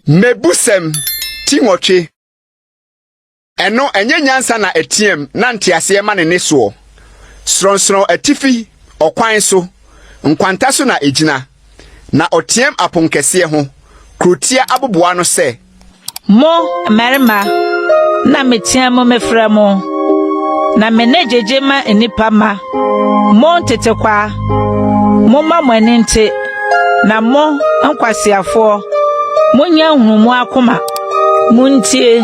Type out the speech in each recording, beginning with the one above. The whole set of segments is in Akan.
Mmebusɛm ti nwɔtwe. Ɛno ɛnyɛ nyansa na ɛteɛm na nteaseɛ ma ne nne soɔ. Sorɔnsorɔn atifi, ɔkwan so, nkwanta so na ɛgyina, na ɔteɛm aponkɛseɛ ho, kurotia aboboano sɛ. Mo, mmarima, na meteɛ mu mefrɛ mo, na me nne gyegye ma nnipa mma. Mo ntetekwaa, momma mo ani nte, na mo, nkwaseafoɔ, monnya nhunumu akoma. Muntie,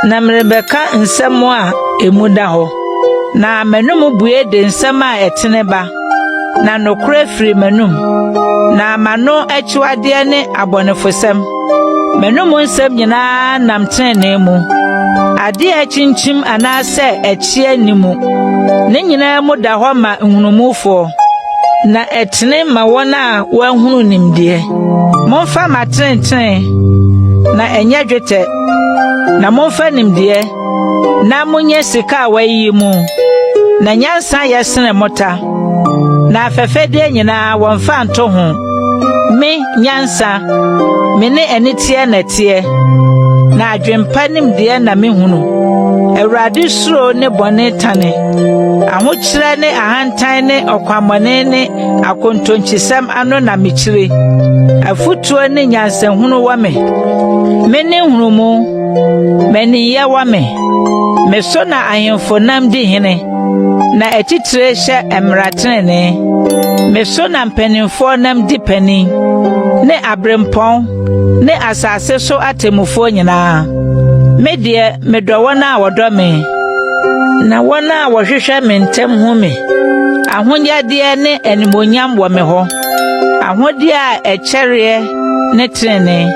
na merebɛka nsɛm a emu da hɔ, na m'anom bue de nsɛm a ɛtene ba, na nokorɛ firi m'anom. Na m'ano akyiwadeɛ ne abɔnefosɛm. M'anom nsɛm nyinaa nam tenenee mu. Adeɛ a akyinkyim anaasɛ ɛkyea nni mu. Ne nyinaa mu da hɔ ma nhunumufoɔ. Na ɛtene ma wɔn a wɔahunu nimdeɛ. Momfa m'atenetene, na ɛnyɛ dwetɛ, na momfa nimdeɛ, na monyɛ sika a wɔayiyi mu. Na nyansa yɛ sene mmota, na afɛfɛdeɛ nyinaa wɔmfa nto ho. Me, nyansa, me ne aniteɛ na ɛteɛ, na adwempa nimdeɛ na mehunu. Awurade suro ne bɔne tane. Ahokyerɛ ne ahantan ne ɔkwammɔne ne akontonkyisɛm ano na mekyire. Afotuo ne nyansahunu wɔ me. Me ne nhunumu, mmaninyɛ wɔ me. Me so na ahemfo nam di hene, na atitire hyɛ mmara tenenee. Me so na mpanimfoɔ nam di panin, ne aberempɔn ne asase so atemmufoɔ nyinaa. Me deɛ, Medɔ wɔn a wɔdɔ me, na wɔn a wɔhwehwɛ me ntɛm hu me. Ahonyadeɛ ne animuonyam wɔ me hɔ, ahodeɛ a ɛkyɛreɛ ne tenenee.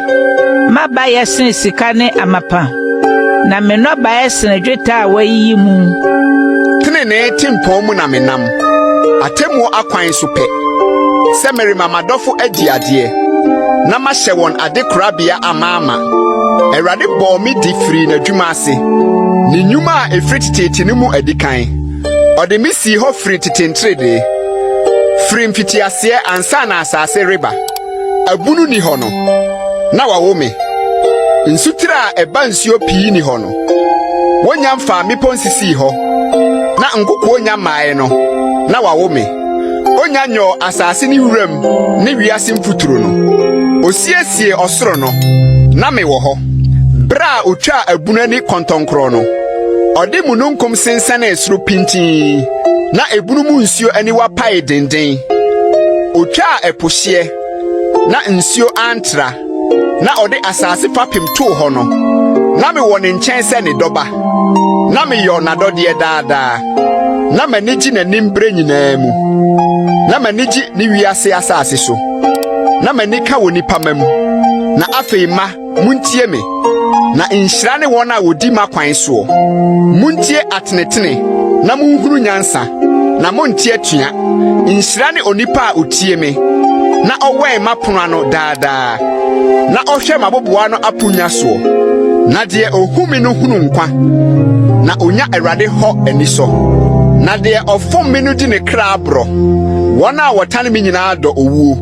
M'aba yɛ sene sika ne amapa, na me nnɔbaeɛ sene dwetɛ a wɔayiyi mu. Tenenee tempɔn mu na menam, atemmuo akwan so pɛ, sɛ merema m'adɔfo adi adeɛ, na mahyɛ wɔn adekorabea amaama. Awurade bɔɔ me di firii n'adwuma ase, ne nnwuma a ɛfiri teteete no mu adikan. Ɔde me sii hɔ firi tete nteredee, firi mfitiaseɛ ansa na asase reba. Abunu nni hɔ no, na wawo me. Nsutire a ɛba nsuo pii nni hɔ no, wonnya mfaa mmepɔ nsisii hɔ, na nkokoɔ nnya mmaeɛ no, na wawo me. Onya nyɔɔ asase ne wuram ne wiase mfuturo no. Osiesiee ɔsoro no, na mewɔ hɔ. Bere a otwaa abunu ani kɔntɔnkrɔn no, ɔde mununkum sensɛnee soro pintinn, na ebunu mu nsuo aniwa paee dennen. Otwaa ɛpo hyeɛ, na nsuo antra, na ɔde asase fapem too hɔ no, na mewɔ ne nkyɛn sɛ ne dɔba, na meyɔ n'adɔdeɛ daa daa. Na m'ani gye n'anim bere nyinaa mu, na m'ani gye ne wiase asase so, na m'ani ka wɔ nnipa mma mu. Na afei mma, muntie me, na nhyira ne wɔn a wɔdi m'akwan soɔ. Muntie atenetene, na munhunu nyansa, na monte atua. Nhyira ne onipa a otie me, na ɔwɛn m'apono ano daa daa, na ɔhwɛ m'aboboano aponnwa soɔ. Na deɛ ohu me no hunu nkwa, na onya Awurade hɔ anisɔ. Na deɛ ɔfom me no di ne kra aborɔ. Wɔn a wɔtane me nyinaa dɔ owuo.